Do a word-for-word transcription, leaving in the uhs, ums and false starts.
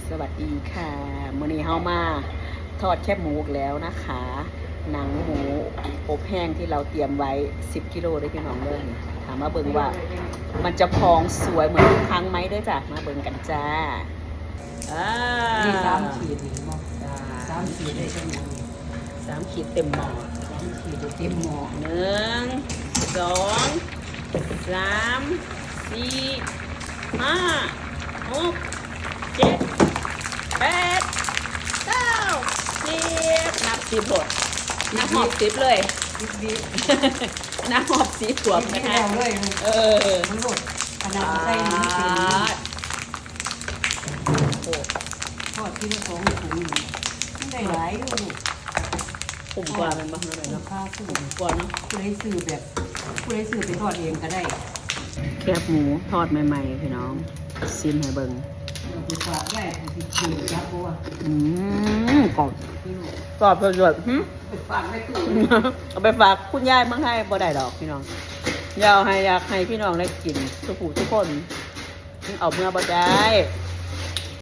สวัสดีค่ะ มื้อนี้เฮามาทอดแคบหมูอีกแล้วนะคะ หนังหมูอบแห้งที่เราเตรียมไว้ สิบกิโลเลยพี่น้องเด้อ ถามมาเบิ่งว่า มันจะพองสวยเหมือนทุกครั้งไหมเด้อจ้ะ มาเบิ่งกันจ้า อ่า นี่สามขีดนี่บ่สามขีดได้จังหวะ สามขีดเต็มหม้อ สามขีดเต็มหม้อ หนึ่ง สอง สาม สี่ ห้า หก เจ็ด แปด เก้า สิบ นับสิบหมด นับหอบสิบเลย บิดบิด นับหอบสิบขวบ บิด นะคะ แล้วเลย เออ มันหลุดขนาดใส่หนังเต็ม โอ้ ทอดทีละสองถุงนี่มันได้หลายอยู่ลูก คุ้มกว่าแม่นบ่เนาะ ค่าสูง คุ้มกว่าเนาะ ผู้ใดซื้อแบบผู้ใดซื้อไปทอดเองก็ได้ แคบหมูทอดใหม่ๆพี่น้อง ชิมให้เบิ่ง ไปฝากไว้ผู้ที่ซื้อจักบ่ว่า อืมกรอบกรอบสดๆหึ ไปฝากไว้ตู้ เอาไปฝากคุณยายเมืองไทยบ่ได้ดอกพี่น้อง อยากให้อยากให้พี่น้องได้กินทุกผู้ทุกคนเอาเมือบ่ได้